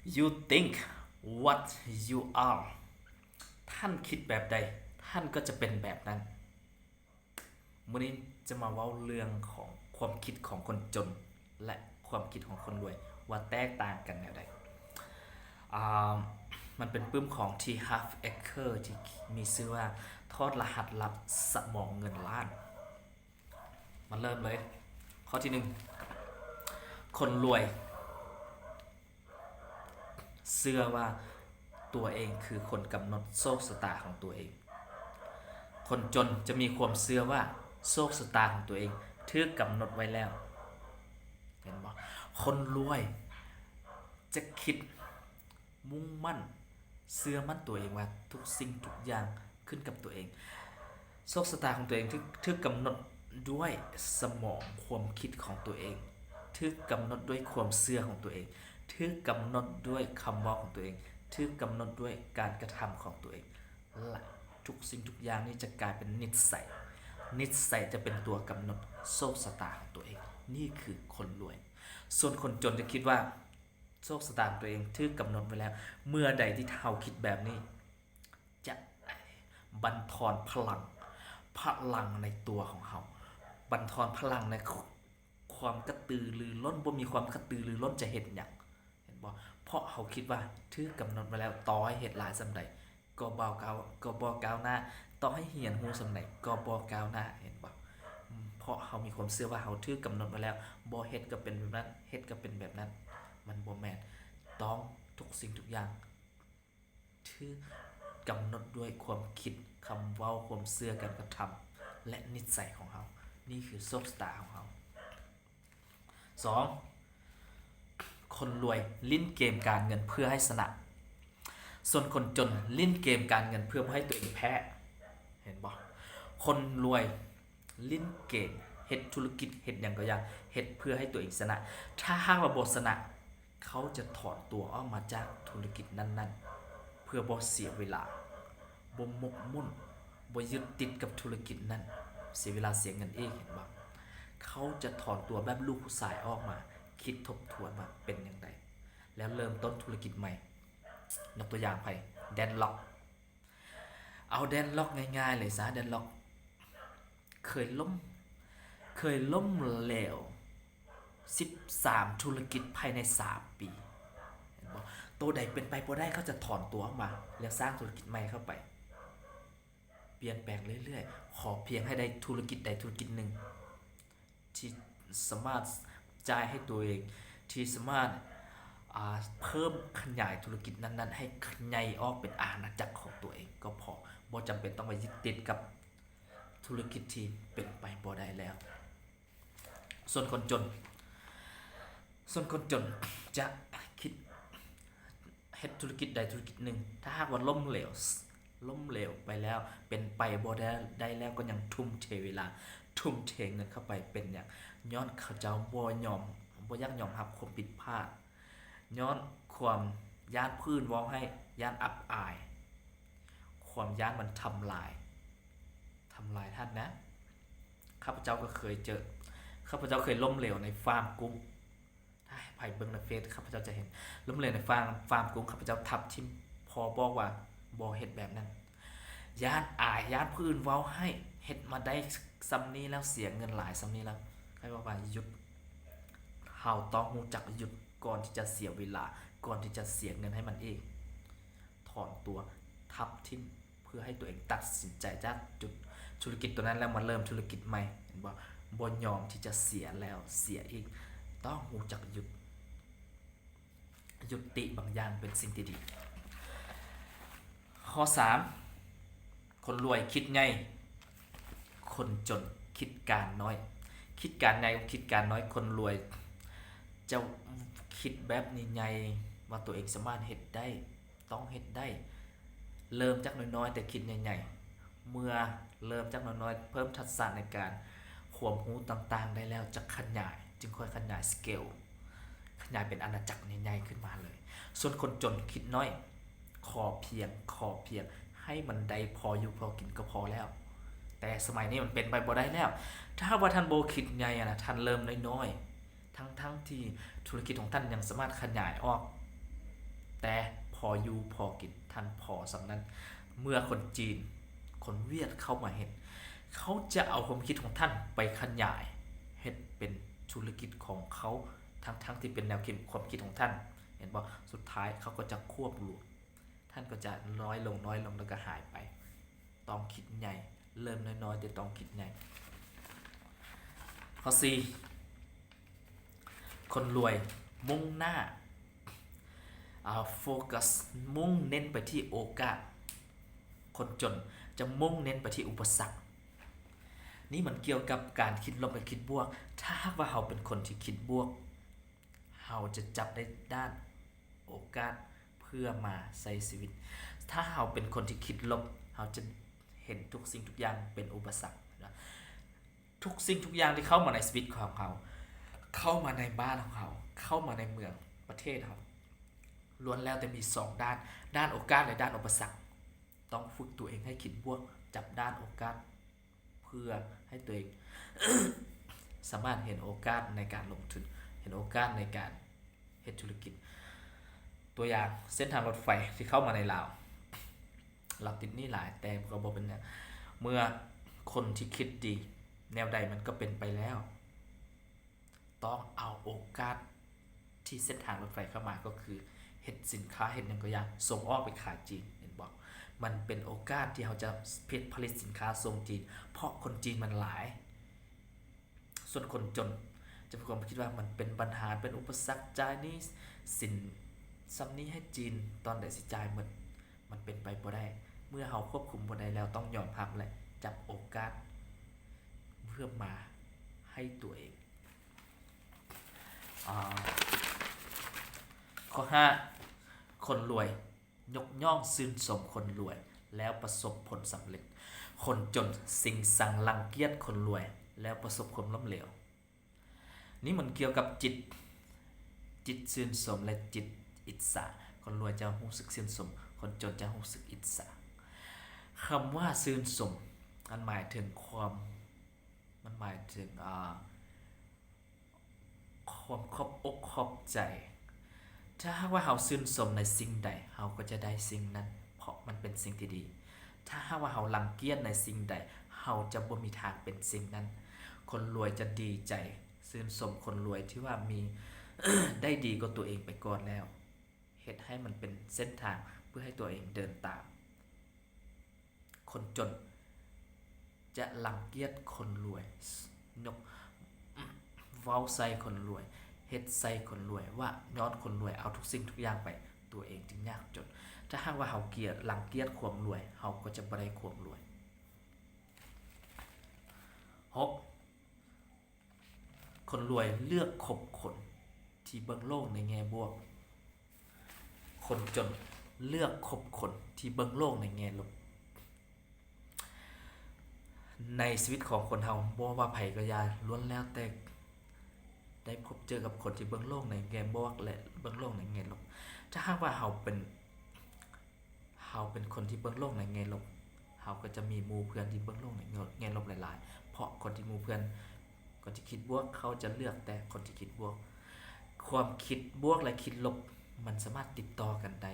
You think what you are. ທ່ານຄິດແບບໃດ ທ່ານກໍຈະເປັນແບບນັ້ນ. ມື້ນີ້ຈະມາເວົ້າເລື່ອງຂອງຄວາມຄິດຂອງຄົນຈົນ ແລະ ຄວາມຄິດຂອງຄົນລວຍ ວ່າແຕກຕ່າງກັນແນວໃດ. ອາ ມັນເປັນປຶ້ມຂອງ T Harv Eker ທີ່ມີຊື່ວ່າ ຖອດລະຫັດລັບສະໝອງເງິນລ້ານ. ມາເລີ່ມເລີຍ. ຂໍ້ທີໜຶ່ງ ຄົນລວຍເຊື່ອວ່າຕົວເອງຄືຄົນກຳນົດໂຊກຊະຕາຂອງຕົວເອງ. ຄົນຈົນຈະມີຄວາມເຊື່ອວ່າໂຊກຊະຕາຂອງຕົວເອງຖືກກຳນົດໄວ້ແລ້ວ. ເຫັນບໍ່? ຄົນລວຍຈະຄິດ ມຸ່ງໝັ້ນເຊື່ອໝັ້ນຕົວເອງວ່າທຸກສິ່ງທຸກຢ່າງຂຶ້ນກັບຕົວເອງ. ໂຊກຊະຕາຂອງຕົວເອງຖືກ ຖືກກຳນົດດ້ວຍສະໝອງຄວາມຄິດຂອງຕົວເອງ, ຖືກກຳນົດດ້ວຍຄວາມເຊື່ອຂອງຕົວເອງ, ຖືກກຳນົດດ້ວຍຄຳເວົ້າຂອງຕົວເອງ, ຖືກກຳນົດດ້ວຍການກະທຳຂອງຕົວເອງ ແລະ ທຸກສິ່ງທຸກຢ່າງນີ້ຈະກາຍເປັນນິດໄສ. ນິດໄສຈະເປັນຕົວກຳນົດໂຊກຊະຕາຂອງຕົວເອງ. ນີ້ຄືຄົນລວຍ. ສ່ວນຄົນຈົນຈະຄິດວ່າ ໂຊກຊະຕາຂອງຕົວເອງຖືກກຳນົດໄວ້ແລ້ວ. ເມື່ອໃດທີ່ເຮົາຄິດແບບນີ້ ຈະບັນທອນພະລັງ, ພະລັງໃນຕົວຂອງເຮົາ, ບັນທອນພະລັງໃນຄວາມກະຕືລືລົ້ນ, ບໍ່ມີຄວາມກະຕືລືລົ້ນຈະເຮັດຫຍັງ, ເຫັນບໍ່? ເພາະເຮົາຄິດວ່າຖືກກຳນົດໄວ້ແລ້ວ, ຕໍ່ໃຫ້ເຮັດຫຼາຍສ່ຳໃດ ກໍບໍ່ກ້າວ ກໍບໍ່ກ້າວໜ້າ, ຕໍ່ໃຫ້ຮຽນຮູ້ສ່ຳໃດກໍບໍ່ກ້າວໜ້າ, ເຫັນບໍ່? ເພາະເຮົາມີຄວາມເຊື່ອວ່າເຮົາຖືກກຳນົດໄວ້ແລ້ວ, ບໍ່ເຮັດກໍເປັນແບບນັ້ນ, ເຮັດກໍເປັນແບບນັ້ນ. ມັນບໍ່ແມ່ນ. ຕ້ອງທຸກສິ່ງທຸກຢ່າງຖືກກຳນົດດ້ວຍຄວາມຄິດ, ຄຳເວົ້າ, ຄວາມເຊື່ອ, ການກະທຳ ແລະ ນິດໄສຂອງເຮົາ. ນີ້ຄືໂຊກຊະຕາຂອງເຮົາ. ສອງ ຄົນລວຍຫຼິ້ນເກມການເງິນເພື່ອໃຫ້ຊະນະ, ສ່ວນຄົນຈົນຫຼິ້ນເກມການເງິນເພື່ອບໍ່ໃຫ້ຕົວເອງແພ້. ເຫັນບໍ່? ຄົນລວຍຫຼິ້ນເກມ, ເຮັດທຸລະກິດ, ເຮັດຫຍັງກໍຢ່າ, ເຮັດເພື່ອໃຫ້ຕົວເອງຊະນະ. ຖ້າຫາກວ່າບໍ່ຊະນະ, ເຂົາຈະຖອນຕົວອອກມາຈາກທຸລະກິດນັ້ນໆ ເພື່ອບໍ່ເສຍເວລາ, ບໍ່ໝົກໝຸ້ນ, ບໍ່ຍຶດຕິດກັບທຸລະກິດນັ້ນ, ເສຍເວລາເສຍເງິນອີກ, ເຫັນບໍ່? ເຂົາຈະຖອນຕົວແບບລູກຜູ້ຊາຍອອກມາ, ຄິດທົບທວນວ່າເປັນຫຍັງໃດ, ແລ້ວເລີ່ມຕົ້ນທຸລະກິດໃໝ່. ຍົກຕົວຢ່າງໃຜ? ແດນລັອກ. ເອົາແດນລັອກງ່າຍໆເລີຍຊະ, ແດນລັອກເຄີຍລົ້ມ ເຄີຍລົ້ມເຫຼວສິບສາມທຸລະກິດພາຍໃນສາມປີ, ເຫັນບໍ່? ໂຕໃດເປັນໄປບໍ່ໄດ້ ເຂົາຈະຖອນຕົວອອກມາ ແລ້ວສ້າງທຸລະກິດໃໝ່ເຂົ້າໄປ, ປ່ຽນແປງເລື້ອຍໆ, ຂໍພຽງໃຫ້ໄດ້ທຸລະກິດໃດທຸລະກິດໜຶ່ງ ທີ່ສາມາດຈ່າຍໃຫ້ຕົວເອງ, ທີ່ສາມາດ ອາ ເພີ່ມຂະຫຍາຍທຸລະກິດນັ້ນໆ ໃຫ້ໃຫຍ່ອອກເປັນອານາຈັກຂອງຕົວເອງກໍພໍ, ບໍ່ຈຳເປັນຕ້ອງໄປຍຶດຕິດກັບທຸລະກິດທີ່ເປັນໄປບໍ່ໄດ້ແລ້ວ. ສ່ວນຄົນຈົນ, ສ່ວນຄົນຈົນຈະຄິດ ເຮັດທຸລະກິດໃດທຸລະກິດໜຶ່ງ, ຖ້າຫາກວ່າລົ້ມເຫຼວ, ລົ້ມເຫຼວໄປແລ້ວ, ເປັນໄປບໍ່ໄດ້ ໄດ້ແລ້ວ ກໍຍັງທຸ່ມເທເວລາ, ທຸ່ມເທເງິນເຂົ້າໄປ. ເປັນຫຍັງ? ຍ້ອນເຂົາເຈົ້າບໍ່ຍອມ, ບໍ່ຢາກຍອມຮັບຄວາມຜິດພາດ, ຍ້ອນຄວາມຢ້ານຜູ້ອື່ນເວົ້າໃຫ້, ຢ້ານອັບອາຍ, ຄວາມຢ້ານມັນທຳລາຍ, ທຳລາຍທ່ານນະ. ຂ້າພະເຈົ້າກໍເຄີຍເຈີ, ຂ້າພະເຈົ້າເຄີຍລົ້ມເຫຼວໃນຟາມກຸ້ງ. ຖ້າໃຜເບິ່ງໃນເຟສ ຂ້າພະເຈົ້າຈະເຫັນ, ລົ້ມເຫຼວໃນຟາມ, ຟາມກຸ້ງ, ຂ້າພະເຈົ້າທັບຖິ້ມ, ພໍ່ບອກວ່າບໍ່ເຮັດແບບນັ້ນ, ຢ້ານອາຍ, ຢ້ານຜູ້ອື່ນເວົ້າໃຫ້, ເຮັດມາໄດ້ສ່ຳນີ້ແລ້ວ, ເສຍເງິນຫຼາຍສ່ຳນີ້ແລ້ວ. ຂ້າບອກວ່າຢຸດ, ເຮົາຕ້ອງຮູ້ຈັກຢຸດ ກ່ອນທີ່ຈະເສຍເວລາ, ກ່ອນທີ່ຈະເສຍເງິນໃຫ້ມັນອີກ. ຖອນຕົວ, ທັບຖິ້ມ, ເພື່ອໃຫ້ຕົວເອງຕັດສິນໃຈຈາກຈຸດທຸລະກິດຕົວນັ້ນ ແລ້ວມາເລີ່ມທຸລະກິດໃໝ່, ເຫັນບໍ່? ບໍ່ຍອມທີ່ຈະເສຍແລ້ວເສຍອີກ, ຕ້ອງຮູ້ຈັກຢຸດ, ຍຸຕິບາງຢ່າງເປັນສິ່ງທີ່ດີ. ຂໍ້ສາມ ຄົນລວຍຄິດໃຫຍ່, ຄົນຈົນຄິດການນ້ອຍ. ຄິດການໃຫຍ່ກັບຄິດການນ້ອຍ, ຄົນລວຍຈະຄິດແບບໃຫຍ່ໆ ວ່າຕົວເອງສາມາດເຮັດໄດ້, ຕ້ອງເຮັດໄດ້. ເລີ່ມຈາກນ້ອຍໆ ແຕ່ຄິດໃຫຍ່ໆ. ເມື່ອເລີ່ມຈາກນ້ອຍໆ ເພີ່ມທັກສະໃນການ, ຄວາມຮູ້ຕ່າງໆໄດ້ແລ້ວ ຈະຂະຫຍາຍ, ຈຶ່ງຄ່ອຍຂະຫຍາຍສະເກວ, ຂະຫຍາຍເປັນອານາຈັກໃຫຍ່ໆຂຶ້ນມາເລີຍ. ສ່ວນຄົນຈົນຄິດນ້ອຍ, ຂໍພຽງ, ຂໍພຽງ, ໃຫ້ມັນໄດ້ພໍຢູ່ພໍກິນກໍພໍແລ້ວ. ແຕ່ສະໄໝນີ້ມັນເປັນໄປບໍ່ໄດ້ແລ້ວ. ຖ້າຫາກວ່າທ່ານບໍ່ຄິດໃຫຍ່ນະ, ທ່ານເລີ່ມນ້ອຍໆ, ທັງໆທີ່ທຸລະກິດຂອງທ່ານຍັງສາມາດຂະຫຍາຍອອກ ແຕ່ພໍຢູ່ພໍກິນ ທ່ານພໍສ່ຳນັ້ນ. ເມື່ອຄົນຈີນ ຄົນຫວຽດເຂົ້າມາເຮັດ ເຂົາຈະເອົາຄວາມຄິດຂອງທ່ານໄປຂະຫຍາຍເຮັດເປັນທຸລະກິດຂອງເຂົາ ທັງໆທີ່ເປັນແນວຄິດ ຄວາມຄິດຂອງທ່ານ ເຫັນບໍ່? ສຸດທ້າຍເຂົາກໍຈະຄວບລວມ ທ່ານກໍຈະນ້ອຍລົງ ນ້ອຍລົງ ແລ້ວກໍຫາຍໄປ. ຕ້ອງຄິດໃຫຍ່ ເລີ່ມນ້ອຍໆ ແຕ່ຕ້ອງຄິດໃຫຍ່. ຂໍ້ສີ່ ຄົນລວຍມຸ່ງໜ້າ ອາ ໂຟກັສ ມຸ່ງເນັ້ນໄປທີ່ໂອກາດ, ຄົນຈົນຈະມຸ່ງເນັ້ນໄປທີ່ອຸປະສັກ. ນີ້ມັນກ່ຽວກັບການຄິດລົບ ແລະ ຄິດບວກ. ຖ້າຫາກວ່າເຮົາເປັນຄົນທີ່ຄິດບວກ, ເຮົາຈະຈັບໄດ້ດ້ານໂອກາດເພື່ອມາໃຊ້ຊີວິດ. ຖ້າເຮົາເປັນຄົນທີ່ຄິດລົບ, ເຮົາຈະເຫັນທຸກສິ່ງທຸກຢ່າງເປັນອຸປະສັກ. ທຸກສິ່ງທຸກຢ່າງທີ່ເຂົ້າມາໃນຊີວິດຂອງເຮົາ, ເຂົ້າມາໃນບ້ານຂອງເຮົາ, ເຂົ້າມາໃນເມືອງ, ປະເທດເຮົາ, ລ້ວນແລ້ວແຕ່ມີສອງດ້ານ, ດ້ານໂອກາດ ແລະ ດ້ານອຸປະສັກ. ຕ້ອງຝຶກຕົວເອງໃຫ້ຄິດບວກ, ຈັບດ້ານໂອກາດ ເພື່ອໃຫ້ຕົວເອງສາມາດເຫັນໂອກາດໃນການລົງທຶນ, ເຫັນໂອກາດໃນການເຮັດທຸລະກິດ. ຕົວຢ່າງ, ເສັ້ນທາງລົດໄຟທີ່ເຂົ້າມາໃນລາວ, ລາວຕິດໜີ້ຫຼາຍ, ແຕ່ກໍບໍ່ເປັນຫຍັງ. ເມື່ອຄົນທີ່ຄິດດີ, ແນວໃດມັນກໍເປັນໄປແລ້ວ. ຕ້ອງເອົາໂອກາດທີ່ເສັ້ນທາງລົດໄຟເຂົ້າມາ ກໍຄືເຮັດສິນຄ້າ ເຮັດຫຍັງກໍຢ່າ ສົ່ງອອກໄປຂາຍຈີນ, ເຫັນບໍ່? ມັນເປັນໂອກາດທີ່ເຮົາຈະຜະລິດສິນຄ້າສົ່ງຈີນ ເພາະຄົນຈີນມັນຫຼາຍ. ສ່ວນຄົນຈົນຈະມີຄວາມຄິດວ່າມັນເປັນບັນຫາ ເປັນອຸປະສັກ, ຈ່າຍໜີ້ສິນສ່ຳນີ້ໃຫ້ຈີນ, ຕອນໃດຊິຈ່າຍໝົດ? ມັນເປັນໄປບໍ່ໄດ້. ເມື່ອເຮົາຄວບຄຸມບໍ່ໄດ້ແລ້ວ ຕ້ອງຍອມຮັບ ແລະ ຈັບໂອກາດເພື່ອມາໃຫ້ຕົວເອງ. ອາ ຂໍ້ຫ້າ ຄົນລວຍຍົກຍ້ອງຊື່ນຊົມຄົນລວຍ ແລ້ວປະສົບຜົນສຳເລັດ, ຄົນຈົນຊິງຊັງລັງກຽດຄົນລວຍ ແລ້ວປະສົບຄວາມລົ້ມເຫຼວ. ນີ້ມັນກ່ຽວກັບຈິດ, ຈິດຊື່ນຊົມ ແລະ ຈິດອິດສາ. ຄົນລວຍຈະຮູ້ສຶກຊື່ນຊົມ, ຄົນຈົນຈະຮູ້ສຶກອິດສາ. ຄຳວ່າຊື່ນຊົມ ມັນໝາຍເຖິງຄວາມ, ມັນໝາຍເຖິງ, ອາ, ຄວາມຂອບອົກຂອບໃຈ. ຖ້າຫາກວ່າເຮົາຊື່ນຊົມໃນສິ່ງໃດ, ເຮົາກໍຈະໄດ້ສິ່ງນັ້ນ, ເພາະມັນເປັນສິ່ງທີ່ດີ. ຖ້າຫາກວ່າເຮົາລັງກຽດໃນສິ່ງໃດ, ເຮົາຈະບໍ່ມີທາງເປັນສິ່ງນັ້ນ. ຄົນລວຍຈະດີໃຈ, ຊື່ນຊົມຄົນລວຍທີ່ວ່າມີ, ໄດ້ດີກວ່າຕົວເອງໄປກ່ອນແລ້ວ, ເຮັດໃຫ້ມັນເປັນເສັ້ນທາງເພື່ອໃຫ້ຕົວເອງເດີນຕາມ. ຄົນຈົນຈະລັງກຽດຄົນລວຍ, ຍົກ, ເວົ້າໃສ່ຄົນລວຍ, ເຮັດໃສ່ຄົນລວຍ, ວ່າຍ້ອນຄົນລວຍເອົາທຸກສິ່ງທຸກຢ່າງໄປ, ຕົວເອງຈຶ່ງຍາກຈົນ. ຖ້າຫາກວ່າເຮົາກຽດ, ລັງກຽດຄວາມລວຍ, ເຮົາກໍຈະບໍ່ໄດ້ຄວາມລວຍ. ຫົກ ຄົນລວຍເລືອກຄົບຄົນທີ່ເບິ່ງໂລກໃນແງ່ບວກ, ຄົນຈົນເລືອກຄົບຄົນທີ່ເບິ່ງໂລກໃນແງ່ລົບ. ໃນຊີວິດຂອງຄົນເຮົາ, ບໍ່ວ່າໃຜກໍຢ່າ, ລ້ວນແລ້ວແຕ່ໄດ້ພົບເຈີກັບຄົນທີ່ເບິ່ງໂລກໃນແງ່ບວກ ແລະ ເບິ່ງໂລກໃນແງ່ລົບ. ຖ້າຫາກວ່າເຮົາເປັນ, ເຮົາເປັນຄົນທີ່ເບິ່ງໂລກໃນແງ່ລົບ, ເຮົາກໍຈະມີໝູ່ເພື່ອນທີ່ເບິ່ງໂລກໃນແງ່ລົບຫຼາຍໆ, ເພາະຄົນທີ່ໝູ່ເພື່ອນ, ຄົນທີ່ຄິດບວກ, ເຂົາຈະເລືອກແຕ່ຄົນທີ່ຄິດບວກ. ຄວາມຄິດບວກ ແລະ ຄິດລົບ ມັນສາມາດຕິດຕໍ່ກັນໄດ້.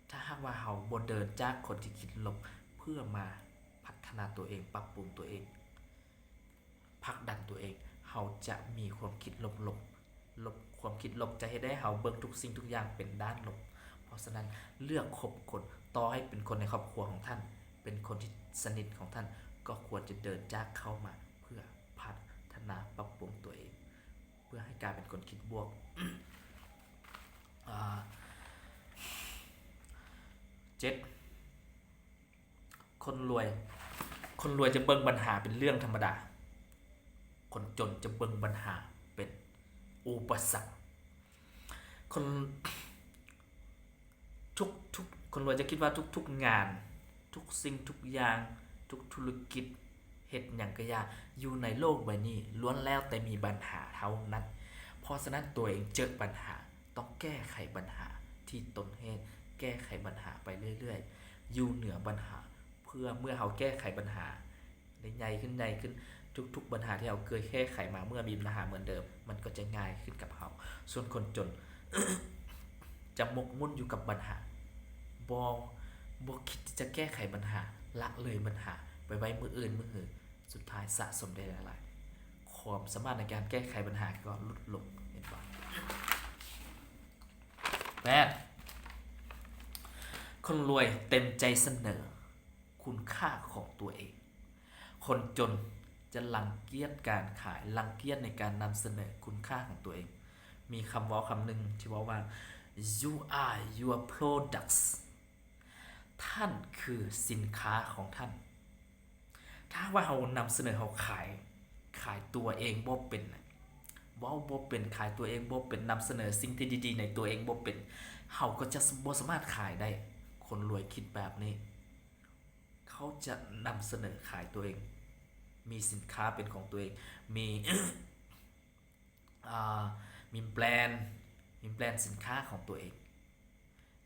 ຖ້າຫາກວ່າເຮົາບໍ່ເດີນຈາກຄົນທີ່ຄິດລົບ ເພື່ອມາພັດທະນາຕົວເອງ, ປັບປຸງຕົວເອງ, ຜັກດັນຕົວເອງ, ເຮົາຈະມີຄວາມຄິດລົບໆ, ລົບ, ຄວາມຄິດລົບຈະເຮັດໃຫ້ເຮົາເບິ່ງທຸກສິ່ງທຸກຢ່າງເປັນດ້ານລົບ. ເພາະສະນັ້ນ, ເລືອກຄົບຄົນ, ຕໍ່ໃຫ້ເປັນຄົນໃນຄອບຄົວຂອງທ່ານ, ເປັນຄົນທີ່ສະໜິດຂອງທ່ານ, ກໍຄວນຈະເດີນຈາກເຂົາມາເພື່ອພັດທະນາປັບປຸງຕົວເອງ, ເພື່ອໃຫ້ກາຍເປັນຄົນຄິດບວກ. ອາ ເຈັດ ຄົນລວຍ, ຄົນລວຍຈະເບິ່ງບັນຫາເປັນເລື່ອງທຳມະດາ, ຄົນຈົນຈະເບິ່ງບັນຫາເປັນອຸປະສັກ. ຄົນ, ທຸກ, ທຸກ, ຄົນລວຍຈະຄິດວ່າທຸກໆງານ, ທຸກສິ່ງທຸກຢ່າງ, ທຸກທຸລະກິດ, ເຮັດຫຍັງກໍຢ່າ, ຢູ່ໃນໂລກໃບນີ້ລ້ວນແລ້ວແຕ່ມີບັນຫາເທົ່ານັ້ນ. ເພາະສະນັ້ນ, ຕົວເອງເຈີບັນຫາ, ຕ້ອງແກ້ໄຂບັນຫາທີ່ຕົ້ນເຫດ, ແກ້ໄຂບັນຫາໄປເລື້ອຍໆ, ຢູ່ເໜືອບັນຫາ, ເພື່ອເມື່ອເຮົາແກ້ໄຂບັນຫາໄດ້ໃຫຍ່ຂຶ້ນ, ໃຫຍ່ຂຶ້ນ, ທຸກໆບັນຫາທີ່ເຮົາເຄີຍແກ້ໄຂມາ, ເມື່ອມີບັນຫາເໝືອນເດີມ, ມັນກໍຈະງ່າຍຂຶ້ນກັບເຮົາ. ສ່ວນຄົນຈົນ ຈະໝົກໝຸ່ນຢູ່ກັບບັນຫາ, ບໍ່, ບໍ່ຄິດທີ່ຈະແກ້ໄຂບັນຫາ, ລະເລີຍບັນຫາໄປໄວ້ມື້ອື່ນມື້ຮື, ສຸດທ້າຍສະສົມໄດ້ຫຼາຍໆ, ຄວາມສາມາດໃນການແກ້ໄຂບັນຫາກໍຫຼຸດລົງ, ເຫັນບໍ່? ແປດ, ຄົນລວຍເຕັມໃຈສະເໜີຄຸນຄ່າຂອງຕົວເອງ. ຄົນຈົນຈະລັງກຽດການຂາຍ, ລັງກຽດໃນການນຳສະເໜີຄຸນຄ່າຂອງຕົວເອງ. ມີຄຳເວົ້າຄຳໜຶ່ງທີ່ເວົ້າວ່າ You are your products. ທ່ານຄືສິນຄ້າຂອງທ່ານ. ຖ້າວ່າເຮົານຳສະເໜີ, ເຮົາຂາຍ, ຂາຍຕົວເອງບໍ່ເປັນ, ເວົ້າບໍ່ເປັນ, ຂາຍຕົວເອງບໍ່ເປັນ, ນຳສະເໜີສິ່ງທີ່ດີໆໃນຕົວເອງບໍ່ເປັນ, ເຮົາກໍຈະບໍ່ສາມາດຂາຍໄດ້. ຄົນລວຍຄິດແບບນີ້. ເຂົາຈະນຳສະເໜີຂາຍຕົວເອງ, ມີສິນຄ້າເປັນຂອງຕົວເອງ, ມີ, ອ່າ, ມີແບຣນ, ມີແບຣນສິນຄ້າຂອງຕົວເອງ.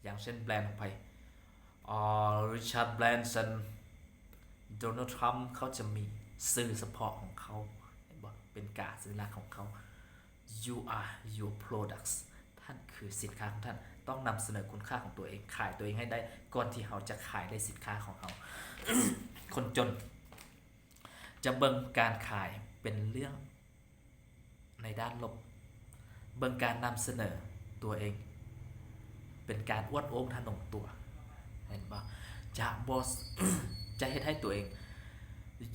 ຢ່າງເຊັ່ນແບຣນຂອງໃຜ? ອ່າ, Richard Branson, Donald Trump, ເຂົາຈະມີຊື່ສະເພາະຂອງເຂົາ, ເຫັນບໍ່? ເປັນກາສັນຍາລັກຂອງເຂົາ. You are your products. ທ່ານຄືສິນຄ້າຂອງທ່ານ. ຕ້ອງນຳສະເໜີຄຸນຄ່າຂອງຕົວເອງ, ຂາຍຕົວເອງໃຫ້ໄດ້ ກ່ອນທີ່ເຮົາຈະຂາຍໄດ້ສິນຄ້າຂອງເຮົາ. ຄົນຈົນຈະເບິ່ງການຂາຍເປັນເລື່ອງໃນດ້ານລົບ, ເບິ່ງການນຳສະເໜີຕົວເອງເປັນການອວດໂອ້ງທະນົງຕົວ. ເຫັນບໍ່? ຈະບໍ່, ຈະເຮັດໃຫ້ຕົວເອງ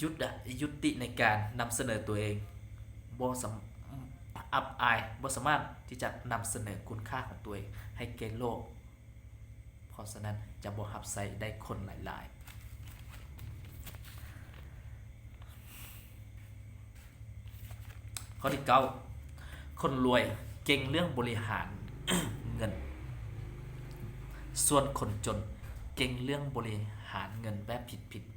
ຢຸດ, ຢຸດຕິໃນການນຳສະເໜີຕົວເອງ, ບໍ່ສາມ, ອັບອາຍ, ບໍ່ສາມາດທີ່ຈະນຳສະເໜີຄຸນຄ່າຂອງຕົວເອງໃຫ້ແກ່ໂລກ. ເພາະສະນັ້ນຈະບໍ່ຮັບໃຊ້ໄດ້ຄົນຫຼາຍໆ. ຂໍ້ທີເກົ້າ, ຄົນລວຍເກັ່ງເລື່ອງບໍລິຫານເງິນ, ສ່ວນຄົນຈົນເກັ່ງເລື່ອງບໍລິຫານເງິນແບບຜິດໆ.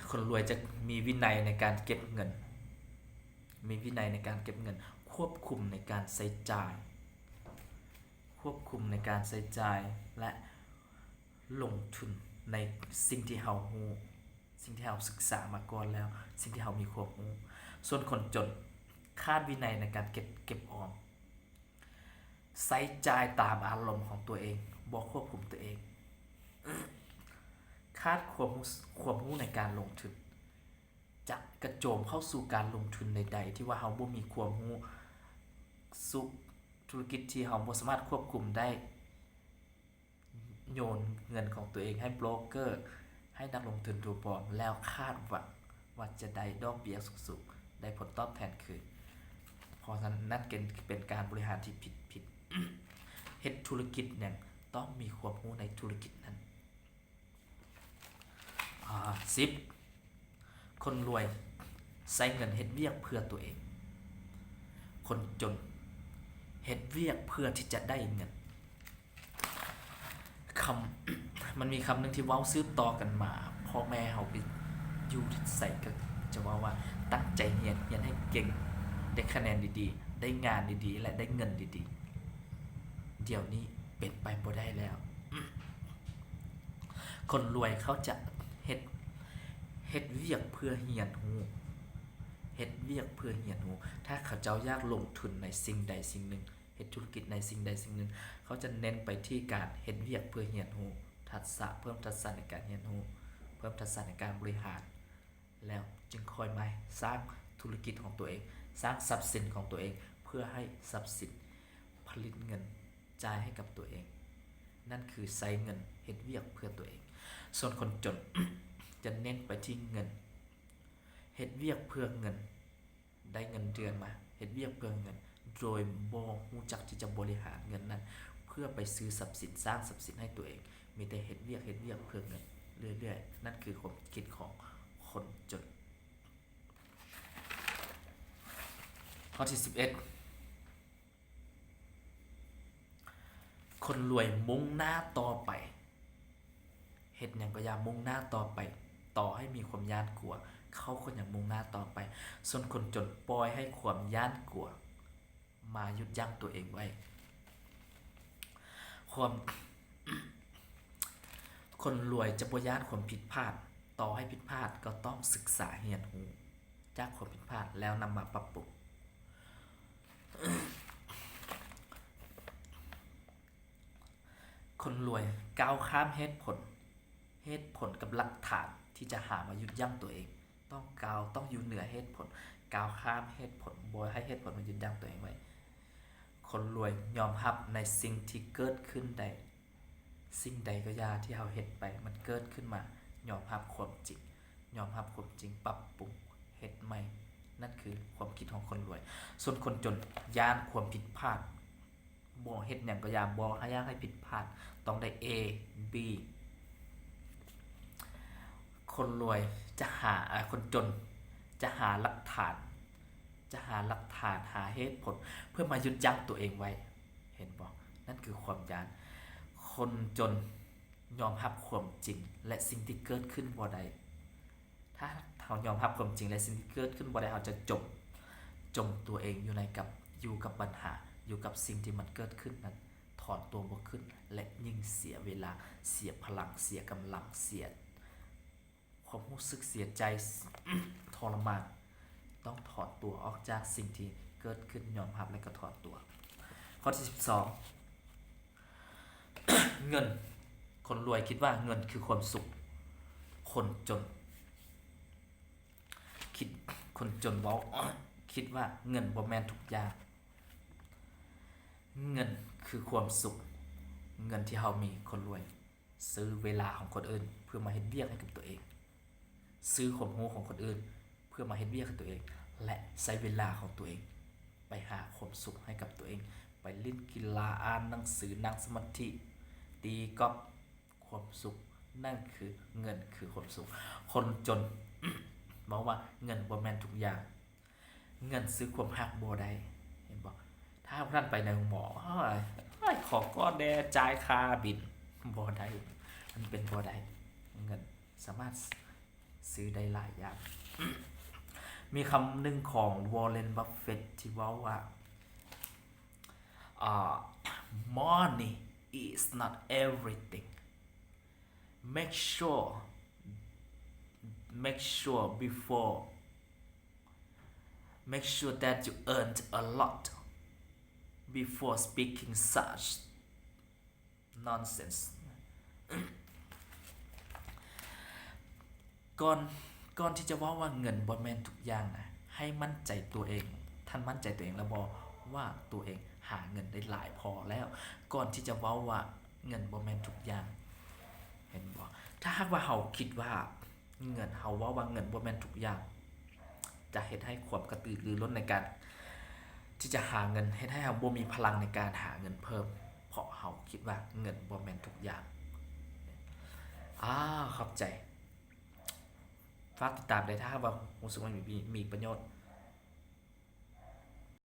ຄົນລວຍຈະມີວິໄນໃນການເກັບເງິນ, ມີວິໄນໃນການເກັບເງິນ, ຄວບຄຸມໃນການໃຊ້ຈ່າຍ, ຄວບຄຸມໃນການໃຊ້ຈ່າຍ ແລະ ລົງທຶນໃນສິ່ງທີ່ເຮົາຮູ້, ສິ່ງທີ່ເຮົາສຶກສາມາກ່ອນແລ້ວ, ສິ່ງທີ່ເຮົາມີຄວາມຮູ້. ສ່ວນຄົນຈົນຂາດວິໄນໃນການເກັບ, ເກັບອອມ, ໃຊ້ຈ່າຍຕາມອາລົມຂອງຕົວເອງ, ບໍ່ຄວບຄຸມຕົວເອງ, ຂາດຄວາມ, ຄວາມຮູ້ໃນການລົງທຶນ, ຈະກະໂຈມເຂົ້າສູ່ການລົງທຶນໃດໆ ທີ່ວ່າເຮົາບໍ່ມີຄວາມຮູ້, ສຸ, ທຸລະກິດທີ່ເຮົາບໍ່ສາມາດຄວບຄຸມໄດ້, ໂຍນເງິນຂອງຕົວເອງໃຫ້ໂບຣກເກີ, ໃຫ້ນັກລົງທຶນຕົວປອມ ແລ້ວຄາດຫວັງວ່າຈະໄດ້ດອກເບ້ຍສູງໆ, ໄດ້ຜົນຕອບແທນຄືນ. ເພາະສະນັ້ນ ນັ້ນເປັນ, ເປັນການບໍລິຫານທີ່ຜິດ, ຜິດ. ເຮັດທຸລະກິດນັ້ນ ຕ້ອງມີຄວາມຮູ້ໃນທຸລະກິດນັ້ນ. ອາ, ສິບ, ຄົນລວຍໃຊ້ເງິນເຮັດວຽກເພື່ອຕົວເອງ, ຄົນຈົນເຮັດວຽກເພື່ອທີ່ຈະໄດ້ເງິນ. ຄຳ, ມັນມີຄຳໜຶ່ງທີ່ເວົ້າສືບຕໍ່ກັນມາ, ພໍ່ແມ່ເຮົາໄປຢູ່ໃສກໍຈະເວົ້າວ່າ ຕັ້ງໃຈຮຽນ, ຮຽນໃຫ້ເກັ່ງ, ໄດ້ຄະແນນດີໆ, ໄດ້ງານດີໆ ແລະ ໄດ້ເງິນດີໆ. ດຽວນີ້ເປັນໄປບໍ່ໄດ້ແລ້ວ. ຄົນລວຍເຂົາຈະເຮັດ, ເຮັດວຽກເພື່ອຮຽນຮູ້, ເຮັດວຽກເພື່ອຮຽນຮູ້. ຖ້າເຂົາເຈົ້າຢາກລົງທຶນໃນສິ່ງໃດສິ່ງໜຶ່ງ, ເຮັດທຸລະກິດໃນສິ່ງໃດສິ່ງໜຶ່ງ, ເຂົາຈະເນັ້ນໄປທີ່ການເຮັດວຽກເພື່ອຮຽນຮູ້ທັກສະ, ເພີ່ມທັກສະໃນການຮຽນຮູ້, ເພີ່ມທັກສະໃນການບໍລິຫານ. ແລ້ວຈຶ່ງຄ່ອຍມາສ້າງທຸລະກິດຂອງຕົວເອງ, ສ້າງຊັບສິນຂອງຕົວເອງ, ເພື່ອໃຫ້ຊັບສິນຜະລິດເງິນຈ່າຍໃຫ້ກັບຕົວເອງ. ນັ້ນຄືໃຊ້ເງິນເຮັດວຽກເພື່ອຕົວເອງ. ສ່ວນຄົນຈົນຈະເນັ້ນໄປທີ່ເງິນ, ເຮັດວຽກເພື່ອເງິນ, ໄດ້ເງິນເດືອນມາ, ເຮັດວຽກເພື່ອເງິນ, ໂດຍບໍ່ຮູ້ຈັກທີ່ຈະບໍລິຫານເງິນນັ້ນເພື່ອໄປຊື້ຊັບສິນ, ສ້າງຊັບສິນໃຫ້ຕົວເອງ. ມີແຕ່ເຮັດວຽກ, ເຮັດວຽກເພື່ອເງິນເລື້ອຍໆ. ນັ້ນຄືຄວາມຄິດຂອງຄົນຈົນ. ຂໍ້ທີສິບເອັດ, ຄົນລວຍມຸ່ງໜ້າຕໍ່ໄປ, ເຮັດຫຍັງກໍຢ່າ, ມຸ່ງໜ້າຕໍ່ໄປ, ຕໍ່ໃຫ້ມີຄວາມຢ້ານກົວ, ເຂົາກໍຍັງມຸ່ງໜ້າຕໍ່ໄປ. ສ່ວນຄົນຈົນປ່ອຍໃຫ້ຄວາມຢ້ານກົວ ມາຢຸດຢັ້ງຕົວເອງໄວ້. ຄວາມ, ຄົນລວຍຈະບໍ່ຢ້ານຄວາມຜິດພາດ, ຕໍ່ໃຫ້ຜິດພາດກໍຕ້ອງສຶກສາຮຽນຮູ້ຈາກຄວາມຜິດພາດ ແລ້ວນຳມາປັບປຸງ. ຄົນລວຍກ້າວຂ້າມເຫດຜົນ, ເຫດຜົນກັບຫຼັກຖານທີ່ຈະຫາມາຢຸດຢັ້ງຕົວເອງ. ຕ້ອງກ້າວ, ຕ້ອງຢູ່ເໜືອເຫດຜົນ, ກ້າວຂ້າມເຫດຜົນ, ບໍ່ໃຫ້ເຫດຜົນມາຢຸດຢັ້ງຕົວເອງໄວ້. ຄົນລວຍຍອມຮັບໃນສິ່ງທີ່ເກີດຂຶ້ນໄດ້. ສິ່ງໃດກໍຢ່າທີ່ເຮົາເຮັດໄປ ມັນເກີດຂຶ້ນມາ, ຍອມຮັບຄວາມຈິງ, ຍອມຮັບຄວາມຈິງ, ປັບປຸງ, ເຮັດໃໝ່. ນັ້ນຄືຄວາມຄິດຂອງຄົນລວຍ. ສ່ວນຄົນຈົນຢ້ານຄວາມຜິດພາດ. ບໍ່ເຮັດຫຍັງກໍຢ່າ, ບໍ່ໃຫ້ ຢາກໃຫ້ຜິດພາດ, ຕ້ອງໄດ້ A B. ຄົນລວຍຈະຫາ, ອາ, ຄົນຈົນຈະຫາຫຼັກຖານ, ຈະຫາຫຼັກຖານ, ຫາເຫດຜົນເພື່ອມາຢຸດຢັ້ງຕົວເອງໄວ້. ເຫັນບໍ່? ນັ້ນຄືຄວາມຢ້ານ. ຄົນຈົນຍອມຮັບຄວາມຈິງ ແລະ ສິ່ງທີ່ເກີດຂຶ້ນບໍ່ໄດ້. ຖ້າເຮົາຍອມຮັບຄວາມຈິງ ແລະ ສິ່ງທີ່ເກີດຂຶ້ນບໍ່ໄດ້, ເຮົາຈະຈົມ, ຈົມຕົວເອງຢູ່ໃນກັບ, ຢູ່ກັບບັນຫາ, ຢູ່ກັບສິ່ງທີ່ມັນເກີດຂຶ້ນນັ້ນ, ຖອນຕົວບໍ່ຂຶ້ນ ແລະ ຍິ່ງເສຍເວລາ, ເສຍພະລັງ, ເສຍກຳລັງ, ເສຍຄວາມຮູ້ສຶກເສຍໃຈ, ທໍລະມານ. ຕ້ອງຖອນຕົວອອກຈາກສິ່ງທີ່ເກີດຂຶ້ນ, ຍອມຮັບ ແລະ ກໍຖອນຕົວ. ຂໍ້ທີສິບສອງ ເງິນ. ຄົນລວຍຄິດວ່າເງິນຄືຄວາມສຸກ. ຄົນຈົນຄິດ, ຄົນຈົນເວົ້າ, ຄິດວ່າເງິນບໍ່ແມ່ນທຸກຢ່າງ. ເງິນຄືຄວາມສຸກ. ເງິນທີ່ເຮົາມີ, ຄົນລວຍຊື້ເວລາຂອງຄົນອື່ນເພື່ອມາເຮັດວຽກໃຫ້ກັບຕົວເອງ, ຊື້ຄວາມຮູ້ຂອງຄົນອື່ນເພື່ອມາເຮັດວຽກໃຫ້ຕົວເອງ ແລະ ໃຊ້ເວລາຂອງຕົວເອງໄປຫາຄວາມສຸກໃຫ້ກັບຕົວເອງ, ໄປຫຼິ້ນກິລາ, ອ່ານໜັງສື, ນັ່ງສະມາທິ, ຕີກອບ. ຄວາມສຸກ, ນັ້ນຄືເງິນຄືຄວາມສຸກ. ຄົນຈົນເວົ້າວ່າເງິນບໍ່ແມ່ນທຸກຢ່າງ. ເງິນຊື້ຄວາມຮັກບໍ່ໄດ້, ເຫັນບໍ່? ຖ້າທ່ານໄປໃນໂຮງໝໍ, ໂອ້ຍ, ໂອ້ຍ, ຂໍກອດແດ່, ຈ່າຍຄ່າບິນ. ບໍ່ໄດ້, ມັນເປັນບໍ່ໄດ້. ເງິນສາມາດຊື້ໄດ້ຫຼາຍຢ່າງ. ມີຄຳໜຶ່ງຂອງ Warren Buffett ທີ່ເວົ້າວ່າ, ອາ, Money is not everything. Make sure, make sure before, make sure that you earned a lot before speaking such nonsense. ກ່ອນ, ກ່ອນທີ່ຈະເວົ້າວ່າເງິນບໍ່ແມ່ນທຸກຢ່າງນະ, ໃຫ້ໝັ້ນໃຈຕົວເອງ. ທ່ານໝັ້ນໃຈຕົວເອງແລ້ວບໍ່ວ່າຕົວເອງຫາເງິນໄດ້ຫຼາຍພໍແລ້ວ, ກ່ອນທີ່ຈະເວົ້າວ່າເງິນບໍ່ແມ່ນທຸກຢ່າງ. ເຫັນບໍ່? ຖ້າຫາກວ່າເຮົາຄິດວ່າເງິນ, ເຮົາເວົ້າວ່າເງິນບໍ່ແມ່ນທຸກຢ່າງ, ຈະເຮັດໃຫ້ຄວາມກະຕືລືລົ້ນໃນການທີ່ຈະຫາເງິນ, ເຮັດໃຫ້ເຮົາບໍ່ມີພະລັງໃນການຫາເງິນເພີ່ມ, ເພາະເຮົາຄິດວ່າເງິນບໍ່ແມ່ນທຸກຢ່າງ. ອາ, ຂອບໃຈ. ຝາກຕິດຕາມໄດ້ ຖ້າຫາກວ່າຮູ້ສຶກວ່າມີ, ມີປະໂຫຍດ.